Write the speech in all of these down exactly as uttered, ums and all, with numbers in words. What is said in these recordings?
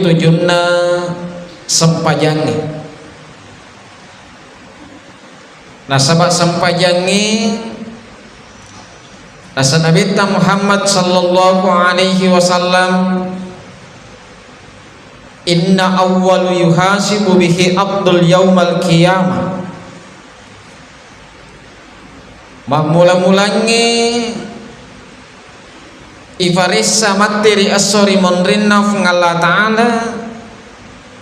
tujunna sempajangnge. Nasaba sempajangnge, nasa Nabitta Muhammad sallallahu alaihi wasallam, "Inna awwalu yuhasibu bihi abdul yaumal qiyamah." Mammula-mulangnge ifaressa matti ri esso ri monrinna Fuang Allah Ta'ala,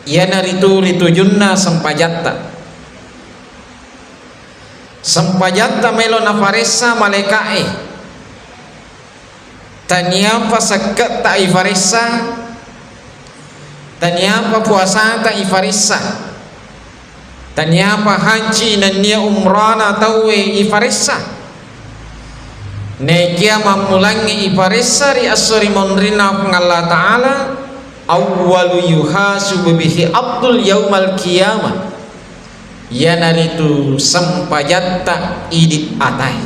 iyanaritu ri tujunna sempajatta. Sempajatta melo nafaressa malaeka'e. Taniapa sekke'ta ifaressa, taniapa puasata ifaressa, taniapa haji nennia umrana tauwe ifaressa. Nekia mammulangngi ifaressa ri esso ri monrinna Puang Allah Ta'ala, awwalu yuhasibu bihi abdul yaumal qiyamah. Iyanaritu sempajatta idi atae.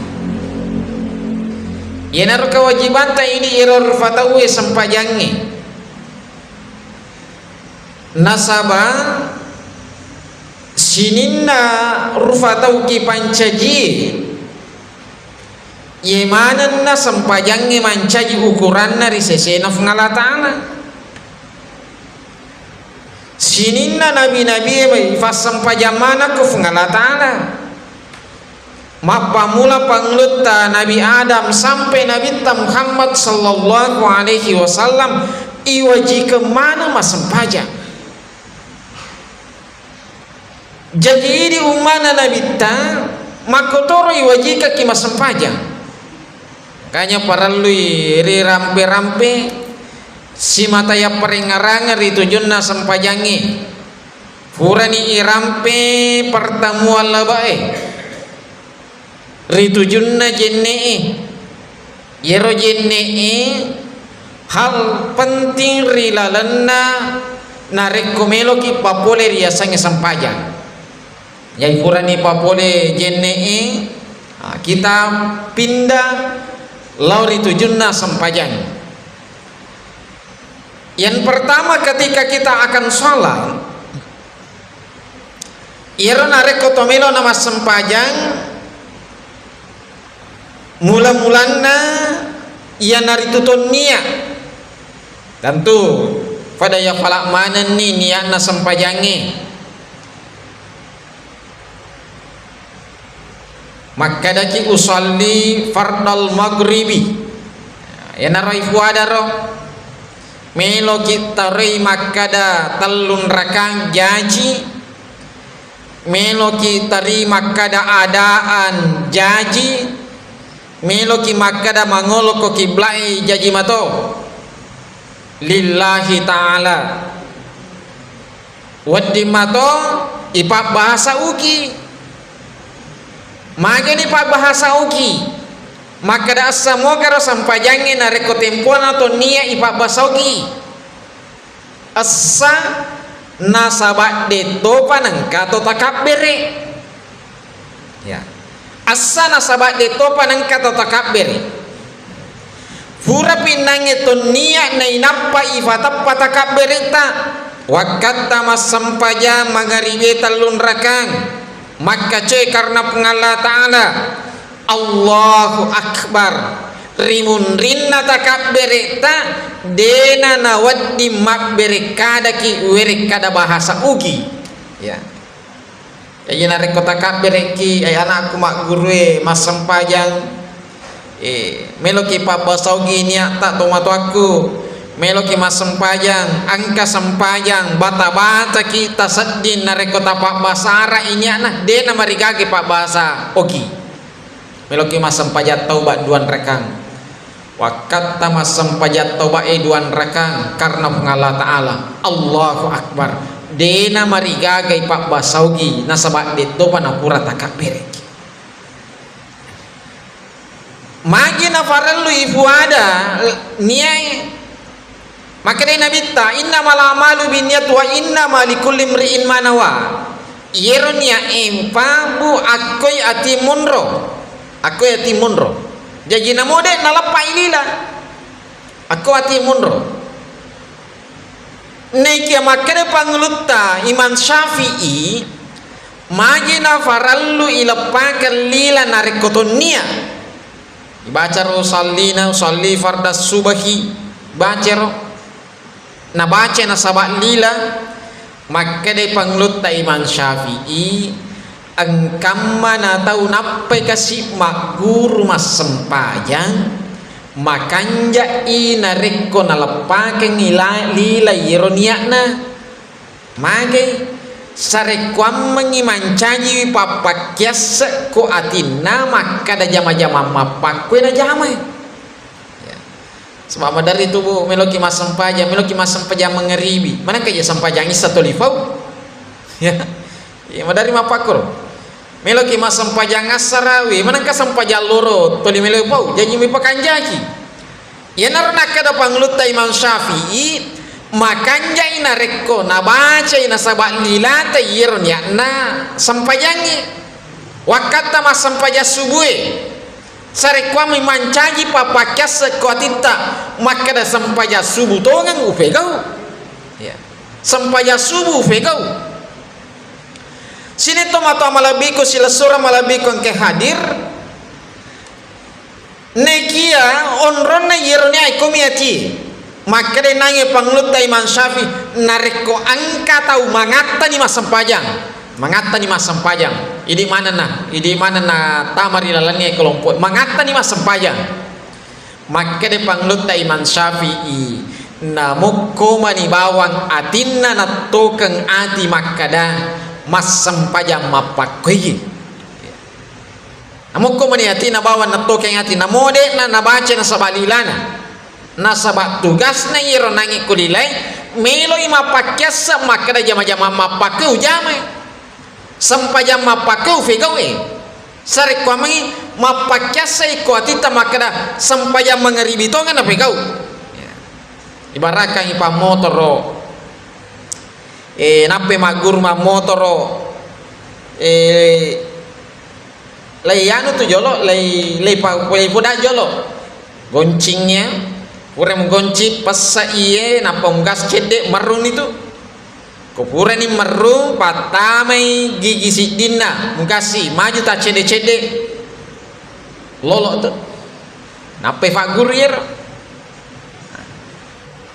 Iyanaro kewajibatta idi iro rufa tauwe sempajangnge. Nasaba sininna rufa tau ki pancajie, iye manenna sempajangnge mancaji ukuranna ri sesena Puang Allah Ta'ala. Sininna nabi-nabie mai fassempajang maneng ko Puang Allah Ta'ala. Mappamula pangulutta Nabi Adam sampai Nabitta Muhammad sallallahu alaihi wasallam iwajikeng maneng massempajang. Jaji idi ummana Nabitta makkotoro iwajikekki massempajang. Makanya parellui rirampe-rampe simata yapparengngerangnge ri tujunna sempajangnge. Purani irampe pertemuan labae ri tujunna jenne'e. Iyaro jenne'e hal penting ri lalenna narekko meloki papole riasengnge sempajang. Jadi purani papole jenne'e, ah, kita pindah lao ri tujunna sempajang. Yang pertama, ketika kita akan sholat, iyaro narekko to melo na massempajang, mula-mulanna iyanaritu to niat. Tentu pada yafala manenni niatna sempajangnge. Makkadaki usalli fardal maghribi. Iyanaro ifuadaro. Meloki taroi makkada tellung rakang jaji. Meloki tari makkada adaan jaji. Meloki makkada mangolo ko kibla'i jaji mato. Lillahi ta'ala. Wedding mato ipabbahasa ugi. Magani pabbahasa ugi? Makkeda essa mogaro sempajangnge narekko tempona to nia ipabbahasa ugi. Essa nasaba de topa nengka to takabbere. Ya. Essa nasaba de topa nengka to takabbere. Pura pinnangnge to nia nainappa ifateppa takabberetta. Wakkatta massempajang mangaribe tellung rakang. Makkacoe karena Puang Allah Ta'ala. Allahu Akbar. Rimunrinna takabberetta dena nawedding mabbere kadaki were kada bahasa ugi. Ya. Jaji narekko takabberekki, eh, anakku maggurue massempajang, eh, meloki pabbasa ogi niatta tomatoakku, meloki massempajang, engka sempajang, bata-bataki tasedding narekko tapabbasara i niatna, de namarigaga pabbasa ogi. Meloki massempajang tauba duan rekang. Wakkatta massempajang taubae duan rakang karena Puang Allah Ta'ala. Allahu Akbar. Dena marigagai pabbasaugi nasaba dettopa napura takabbereki. Magi nafarellui fuada niae. Makkedai Nabitta, "Innamal a'malu binniyat wa innama likulli imri'in ma nawa." Iyero niae mpabu akkoi ati monro. Akkoi ati monro. Jaji namo de naleppai lila. Akko ati monro. Naikia makkeda pangulutta Imam Syafi'i, magi nafarellu ileppakeng lila narekko tonnia? Ibacaro usallina, usalli fardas subahi, bacaro. Nabaca nasaba lila, makkedai pangulutta Imam Syafi'i, engkamma na tau nappai kasi magguru massempajang, makanja'i narekko naleppakengngi la-, lila iyero nia'na. Magai, sarekkuammengngi mancajiwi pappakkiasse ko atinna makkada jama-jamang mappakkue najamai. Ya. Sebab maderri tu, Bu, meloki massempajang, meloki massempajang mangaribi. Manengka je sempajang issa toli fau. Ya. Iya, maderri mappakkuro. Meloki massempajang assara, wi, manengka sempajang loro, toli melo pau, jaji mipakanjaki. Iyanaro nakkeda pangulutta Imam Syafi'i, makanjai narekko nabacai nasaba lilata iyero niatna sempajangnge. Wakkatta massempajang subue, sarekkuammi mancaji pappakkiasse ko atitta makkeda sempajang subu tongeng ufegau. Ya. Sempajang subu ufegau. Sining tomatoa malebbiku, silessureng malebbiku engke hadir. Nekia onronna iyero niae komi ati. Makkeda nange pangulutta Imam Syafi'i, narekko engka tau mangattani massempajang, mangattani massempajang, idi manenna, idi manenna tama ri lalenna kelompok, mangattani massempajang. Makkeda pangulutta Imam Syafi'i, namukko mani bawang atinna nattokeng ati makkada massempajang mappakkoigi. Namukko mani atinna bawang nattokeng ati, namo de'na nabaca nasaba lilana. Nasaba tugasna iyero nange ko lilae, meloi mappakkiasse makkeda jama-jamang mappakkue ujamai. Sempajang mappakkue ufegau'e. Sarekkuammengngi mappakkiassai ko atitta makkeda sempajang mangaribi tongeng napegau. Ya. Ibarakkangngi pammotoro, eh, nappai magguru mammotoro, eh, lei anu tu jolo, lei, lei pa-, lei poda jolo. Goncingnya, pura mugoncing, pessa iye, nappa mugas cedde, merruni tu. Ko purani merrung, pattamai gigi siddinna, mugasi, maju taccedde-cedde. Lolo tu. Nappai fagguru iyero.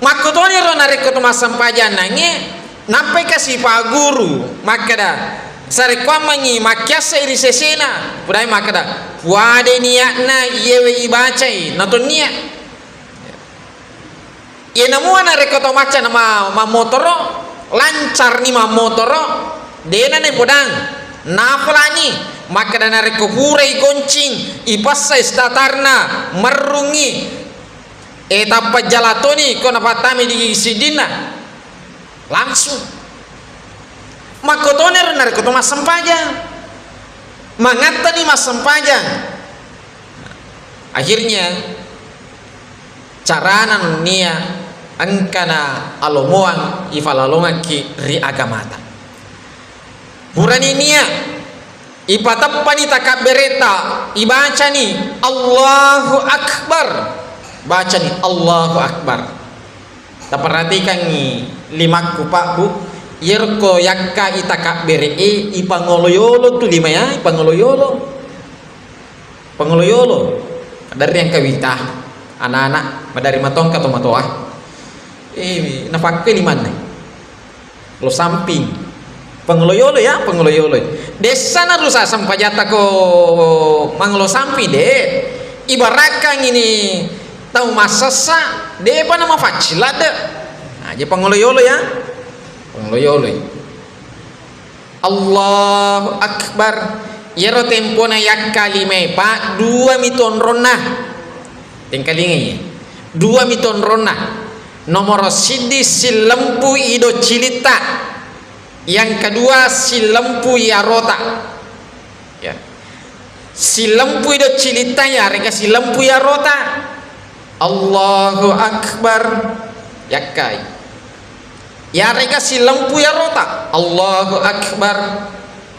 Makkutoniro narekko to massempajang nange, nappai kasi fagguru makkeda, sarekkuammengngi makkiassai ri sesena, pudai makkeda, puade niatna iyewe ibacai, natonnia. Iyanamua narekko tau macca na ma-, mammotoro, lancarni mammotoro, de'na naipodang, nafalani, makkeda narekko purai goncing, ipassai starterna, merrungngi, eh, tappa jala toni ko napattamai di siddinna, langsung. Makkotoniro narekko to massempajang, mangattani massempajang. Akhirnya, carana nennia engkana alomoang ifalalongekki ri agamata. Purani nia, ipateppani takabbereta, ibacani, "Allahu Akbar." Bacani, "Allahu Akbar." Taperhatikangngi limakku, Pak, Bu, iyerko yakka itakabbere'e, ipangolo-yolo tu lima ya, ipangolo-yolo. Pangolo-yolo, maderri engka wita, anak-anak, maderri matongka tomatoa. Eh, napakkoi limanna. Lo samping. Pangolo-yolo ya, pangolo-yolo. Dessa narusa sempajatta ko mangolo samping, de. Ibarakkan ini tau massessa, depa namafaccing ladde. Nah, je pangolo-yolo ya. Pangolo-yolo. Allahu Akbar. Iyaro tempona yakkalimai, Pak, dua mi tonronna. Tengkalingai, dua mi tonronna. Nomoro siddi, silempui doccilitta. Yang kedua, silempui arota. Ya. Silempui doccilitta, yarega silempui arota. Allahu Akbar. Yakkai. Yarega silempui arota. Allahu Akbar.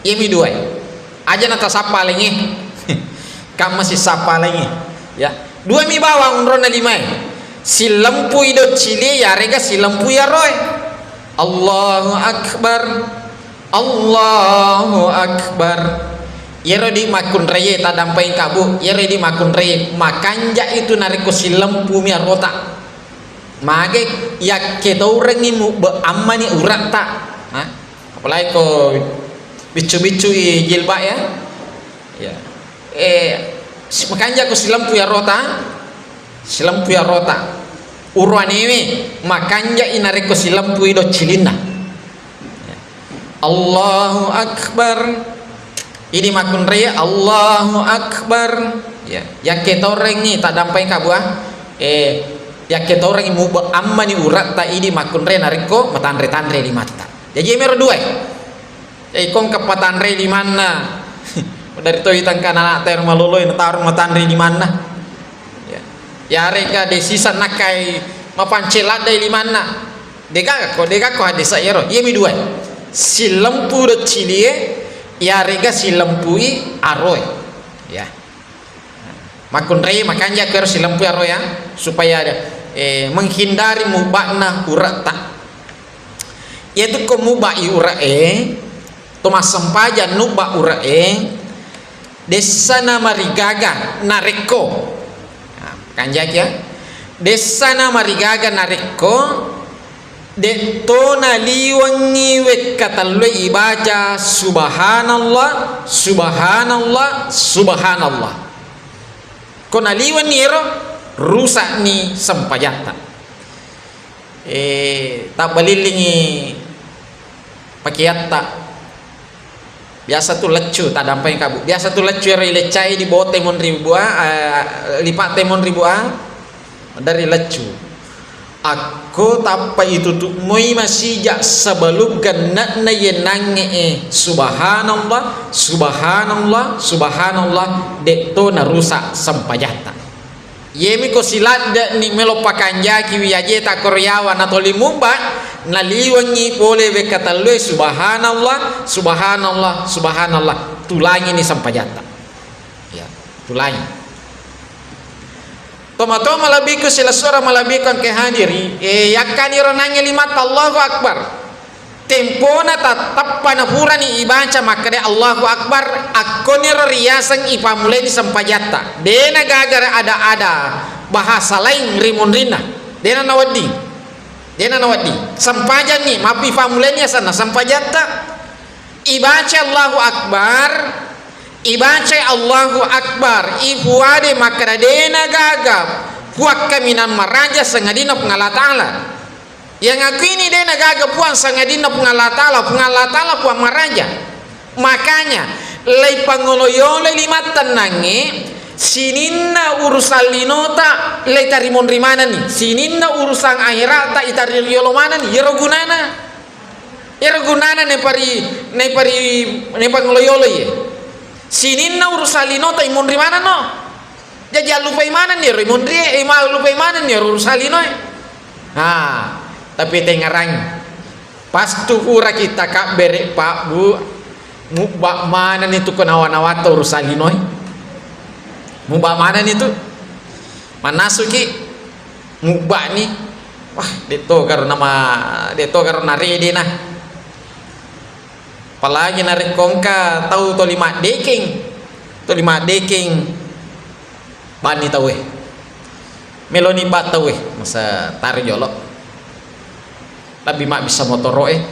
Iyami duai. Aja natasappa laingnge. Kamma sisappa laingnge. Ya. Duami bawang onronna limae. Silempui doccili yarega silempui aroe. Allahu Akbar, Allahu Akbar. Iyaro di makkunraie taddampengka, Bu. Iyaro di makkunraie makanja itu narekko silempumi arota. Mage yakketaurengngi mubbe ammani uretta. Ha? Apalagi ko biccu-biccui jilbab ya. Ya. Eh, si-, makanja ko silempui arota. Silempui arota. Uruanewe makanja i narekko silempui doccilinna. Allahu Akbar. Idi makkunrai Allahu Akbar. Ya, yakke taurengngi taddampeng kabua. Eh, yakke taurengngi mubbe ammani uretta idi makkunrai narekko matanre-tanre limatta. Jaji mero dua. Jadi kongka patanre limanna. Dari to itangka anak tero maloloi natarung matanre limanna. Ya. Yarega de sisa nakkai mapancing laddai limanna. Degako, degako hadis iyaro. Iyami dua. Silempu doccilie, yarega silempui aroe. Ya. Makkunrai makanja kero silempui aroe ya, supaya eh, menghindari mubakna uretta. Iyatu ko mubai ure'e, to massempajang nubba ure'e, dessana marigaga narekko. Nah, kanjaki ya. Dessana marigaga narekko, detto naliwengngi wekka tellue ibaca subhanallah, subhanallah, subhanallah. Ko naliwenni ero, rusakni sempajatta. Eh, tabbalillingi pakeatta. Biasa tu leccu, taddampeng kabu. Biasa tu leccu ero ileccai di bote monri bua, eh, lipatte monri bua, dari leccu. Akko tappa itutu moi masija sebelum gennekna yennangnge e, subhanallah, subhanallah, subhanallah, detto narusak sempajatta. Yemi ko siladde'ni melo pakanjaki wiajeta koro yawa natoli mubba, naliwengngi pole wekka tellue, subhanallah, subhanallah, subhanallah, tulangini sempajatta. Ya, tulangi. Tomatoa malebbiku silessureng malebbiku engke hadiri, eh, yakkaniro nangnge limatta Allahu Akbar. Tempona tattappa napurani ibaca makkeda Allahu Akbar, akkoniro riaseng ipammulaini sempajatta. Dena gaga ada-ada bahasa lain ri munrinna. Dena nawedding. Dena nawedding. Sempajanni, mappi ipammulaini asenna sempajatta. Ibaca Allahu Akbar, ibaca Allahu Akbar, ipuade makkeda dena gaga puang kaminang maraja sangadinna Puang Allah Ta'ala. Yang aku ini dena gaga puang sangadinna Puang Allah Ta'ala, Puang Allah Ta'ala puang maraja. Makanya, lei pangolo-yolo limattennangnge, sininna urusan linota, lei tarimonri manenni, sininna urusan akhirata itari yolo manenni, yero gunana. Ero gunana nepari, nepari, nepangolo-yolo ye. Sininna urusan linota imonri manenno. Jaji allupai manenni ero imonri e, ima allupai manenni ero urusan lino e. Ha, tapi tengarang. Pastu pura kita kabbere Pak Bu, mubba manenni tu ko nawa-nawatta urusan lino e. Mubba manenni tu. Mannasuki. Mubba'ni, wah, de' to garo nama, de' to garo narede na. Apalagi narekko engka tau toli maddekeng, toli maddekeng, bani tauwe. Meloni ba tauwe, masa taro jolo. Lebbi mabbissa motoro'e.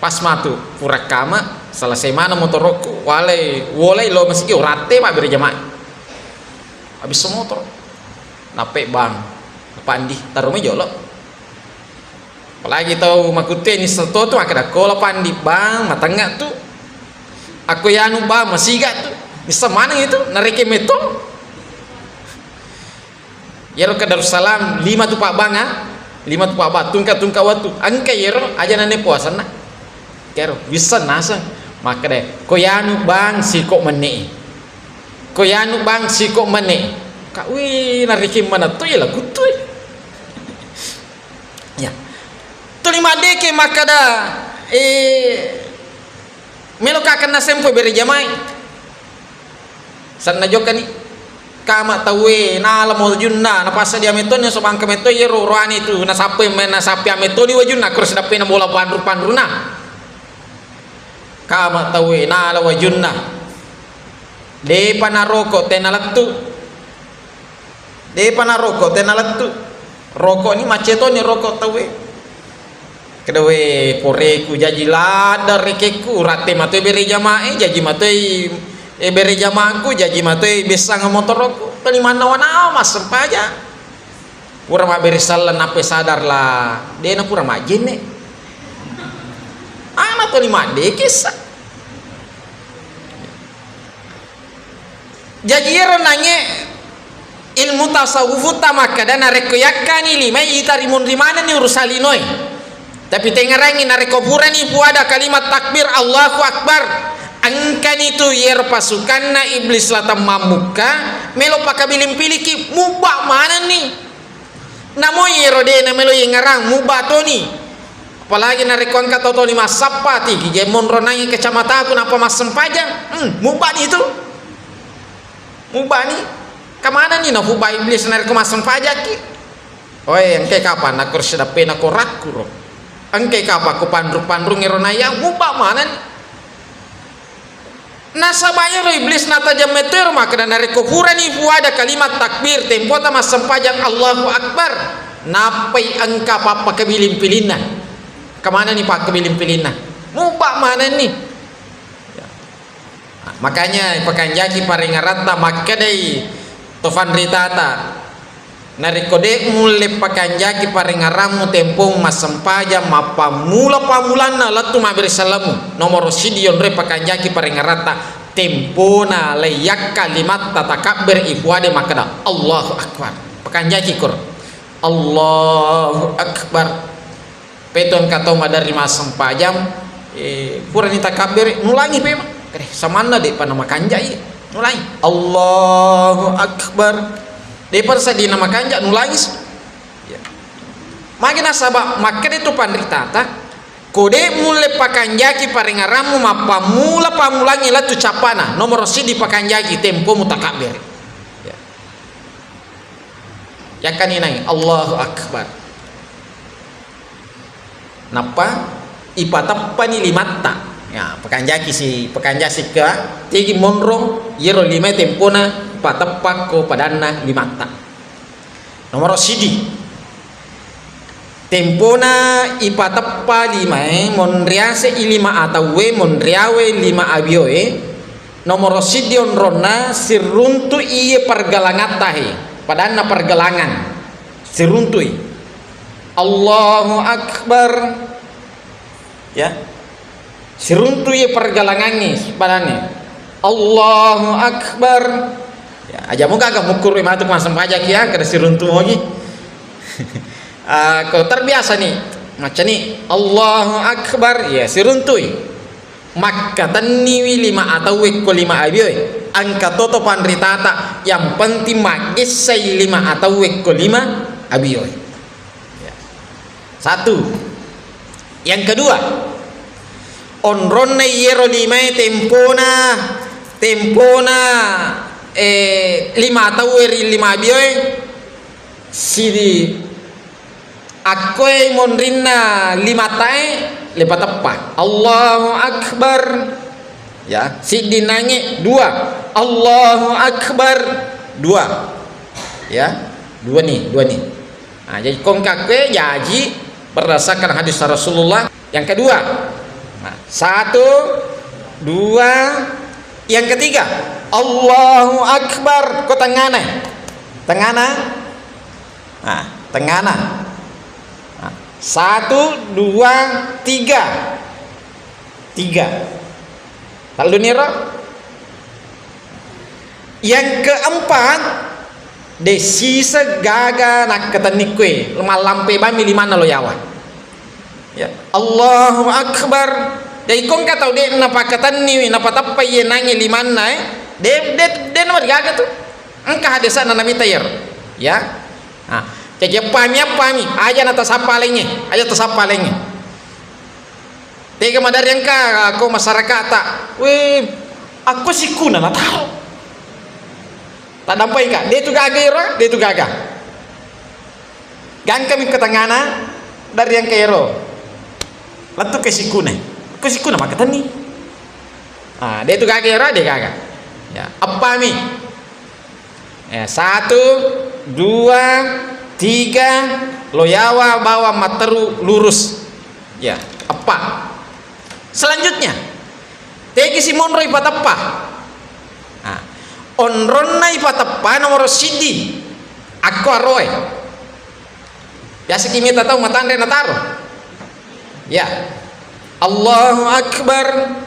Pas matu, pura kama, selesai maneng motorokku, walai, wolai lo masigi, oratte mabbere jamaah. Mabbissa motoro. Nappai bang, napandi, tarumai jolo. Apalagi tau makuttue nisseng to tu makkeda, ko lapandi bang, matengnga tu. Akko yanu bang, masiga tu. Nisseng maneng itu, narekeng metto. Iyaro ke Darussalam, lima tu pabbang, ah. Lima tu pabbang, tungka-tungka wettu. Engka iyaro, aja nanne puasanna. Kero, wisseng naseng. Makkeda, ko yanu bang, siko menne. Ko yanu bang, siko menne. Ka, wih, narekeng manetto, ya lakuttui. Ya. Tuli maddeke makkeda, eh, melo ka kenna sempo bere jamai. Sanna jokani. Kama tauwe, nala mo wajunna, napassadia mettoni, so bangka mettoni yero roane tu, nasappai me-, nasappai mettoni wajunna, koro sidappena bola panru-panruna. Kama tauwe, nala wajunna. Depa naroko, tena lettu. Depa naroko, tena lettu. Roko ni macca toni roko tauwe. Kedawe poreku jaji ladda rekekku, ratte matoi bere jamae, jaji matoi, eh, bere jamaku, jaji matoi bessang motorokku. Toli mannawa-nawa massempajang. Pura mabbere sallang nappai sadar la, dena pura majjenne. Ana toli maddeki sa. Jaji iyaro nangnge ilmu tasawufutta makkeda, narekko yakkani limai, itarimunri manenni urusa linoe. Tapi tengngerangngi, narekko purani puada kalimat takbir, Allahu Akbar, engkani tu iyaro pasukanna iblis latang mammukka, melo pakabiling-piliki, mubba manenni. Namo iyaro de namelo yengngerang, mubba toni. Apalagi narekko engka tau toni massappa, tigi je monro nangngi kecamataku nappa massempajang, hmm, mubbani tu. Mubbani. Kamanani nafubba iblis narekko massempajakki? Oe, engkai kapang nakko sidappena korakku ro. Engkai kapang ko panru-panrung ero naya, mubba manani. Nasaba iyaro iblis natajang metto ero makkeda, narekko purani puada kalimat takbir, tempota massempajang Allahu Akbar, nappai engka pappakabiling-pilinna. Kamanani pakkabiling-pilinna? Mubba manenni. Ya. Makanya pakanjaki paringaratta makkedai to fanritata, narekko de mulle pakanjaki paringarammu tempong massempajang mappammula-pammulanna lettu mabbere sallammu, nomoro siddi yonroi pakanjaki paringaratta tempona leiyakka limatta takabbere ipuade makkeda Allahu Akbar. Pakanjaki koro Allahu Akbar. Peto engka tau maderri massempajang, eh, purani takabbere, nulangi pema. Eh, samanna de'pa namakanjai, nulangi. Allahu Akbar. De'pa seddi namakanja, nulangi si. Ya. Magi nasaba makkeda tu panritata, ko de mulle pakanjaki paringarammu mappammula-pammulangi lettu cappana, nomoro siddi pakanjaki tempomu takabbere. Ya. Yakkaninai, Allahu Akbar. Nappa ipateppani limatta. Ya, pakanjaki si, pakanjaki sikka, tegi monro, yero limae tempona pateppakko padanna limatta. Nomoro sidi, tempona ipateppa limae, monriase i lima atauwe, monriawe lima abioe. Nomoro siddi onronna, siruntu iye pergelangatta he, padanna pergelangan. Siruntui. Allahu Akbar. Ya. Siruntui pergelangangngi padangnge. Allahu Akbar. Ya, aja muka aga mukkuru matu massempajang ya, kada siruntu mogi. Ah, ko terbiasa ni, macca ni, Allahu Akbar, ya siruntui. Makkatenniwi lima atauwe ko lima abioe. Engka toto panritata, yang penting maggessai lima atauwe ko lima abioe. Ya. Satu. Yang kedua, onronna iyero limae tempona, tempona, eh, lima atauwe ri lima abioe, sidi Akkoe monrinna limattae, le pateppa. Allahu Akbar. Ya, siddi nange, dua. Allahu Akbar. Dua. Ya, dua ni, dua ni. Nah, jadi kongka kue jaji berdasarkan hadis Rasulullah. Yang kedua. Nah, satu, dua, yang ketiga. Allahu Akbar. Ko tengana. Tengana. Nah, tengana. Nah, satu, dua, tiga. Tiga. Telluniro. Yang keempat, de siseng gaga nakkatenni kue, mallampe bami limanna lo yawa. Ya, Allahu Akbar. Jadi kongka tau de napakatenniwi, napateppa iye nangi limanna, eh. De, de, de namarigaga tu. Engka hadisana Nabi tayar. Ya. Ah, jaji appami, appami, aja natasappa laingnge, aja tasappa laingnge. Tega maderri engka ko masyarakata, we, akko sikkuna nataro. Taddampengka, de' tu gaga ero, de' tu gaga. Gangkami ke tengngana, dari yang ke ero. Lettu ke sikune. Ke sikune makkatenni. Ah, de' tu gaga ero, de' gaga. Ya, eppami. Ya, satu, dua, tiga, lo yawa bawang matteru lurus. Ya, eppa. Selanjutnya, tegi si monro ipateppa. Nah, onronna ipateppa nomoro siddi. Akko aroe. Biasa ki mita tau matanre nataro. Ya. Allahu Akbar.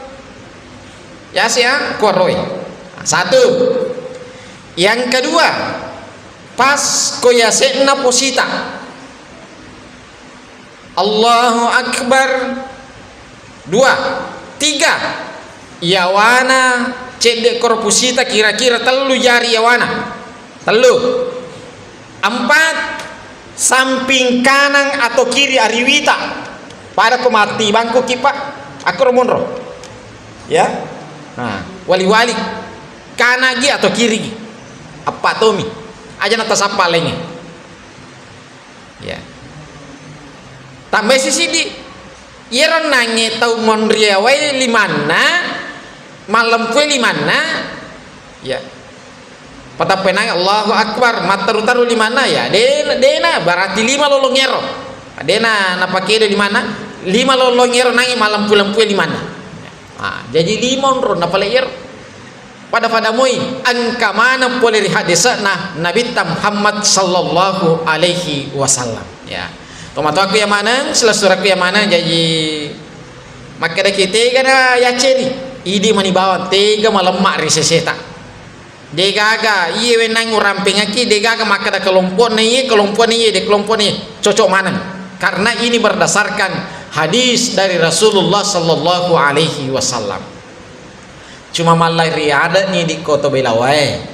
Ya, sia, kuaroi. Satu. Yang kedua, pas ko yase'na posita. Allahu Akbar. Dua. Tiga. Yawana cedde' koro posita kira-kira tellu jari yawana. Tellu. Empat, samping kanan atau kiri ariwita. Pada ko matti bangku ki, Pak. Akkoro monro. Ya. Nah, wali-wali. Kanagi atau kirigi. Eppa tomi. Aja natasappa laingnge. Ya. Tambai si siddi. Iyaro nangnge tau monri awai limanna, mallempue limanna, ya. Patappenang Allahu Akbar, matteru-teru limanna, ya, de-, de'na, berarti lima lolong ero. De'na napakedo limanna, lima lolong ero nangnge mallempu-lempue limanna. Ah, jaji lima onronna pale ero. Pada-pada moi engka maneng pole ri hadisna Nabitta Muhammad sallallahu alaihi wasallam. Ya. Tomatoakku ya maneng, silessurekku ya maneng, jaji makkedaki tega na yacceri, idi mani bawang, tega malemma ri seseta. Degaga iye wenang urampengaki, degaga makkeda kelompokna iye, kelompokna iye, de kelompokna iye, cocok maneng. Karena ini berdasarkan hadis dari Rasulullah sallallahu alaihi wasallam. Cuma mallari ade'ni di koto belawae.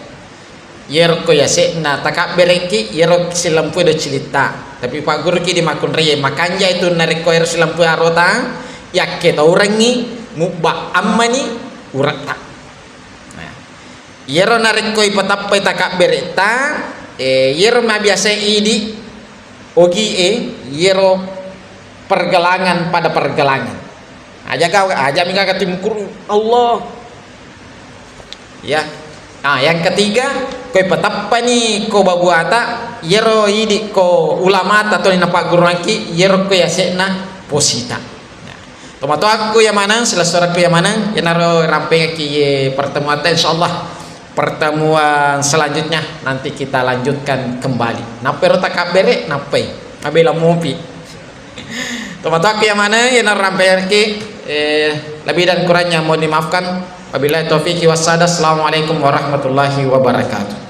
Iyero ko yase'na takabberekki, iyero silempue do cilitta. Tapi pagguruki di makkunraie, makanja itu narekko ero silempue arota, yakke taurengngi, mubba ammani uretta. Nah, iyero narekko ipatappai takabberetta, eh, iyero mabiasa idi, ogi e, iyero pergelangan pada pergelangan. Aja ga, aja mi gaga timukuru. Allah. Ya. Ah, yang ketiga, ko ipateppani ko babuata, iyero idi ko ulamata toni napagguruangki, iyero ko yase'na posita. Ya. Tomatoakku ya maneng, silessurekku ya maneng, yenaro rampengaki ye pertemuatta, insyaallah. Pertemuan selanjutnya nanti kita lanjutkan kembali. Nappa ero takabbere, nappai. Mabela mopi. Tomatoakku ya maneng, yenaro rampengaki, eh, lebih dan kurangnya mohon dimaafkan. Wabillahi taufiq wassadah. Assalamualaikum warahmatullahi wabarakatuh.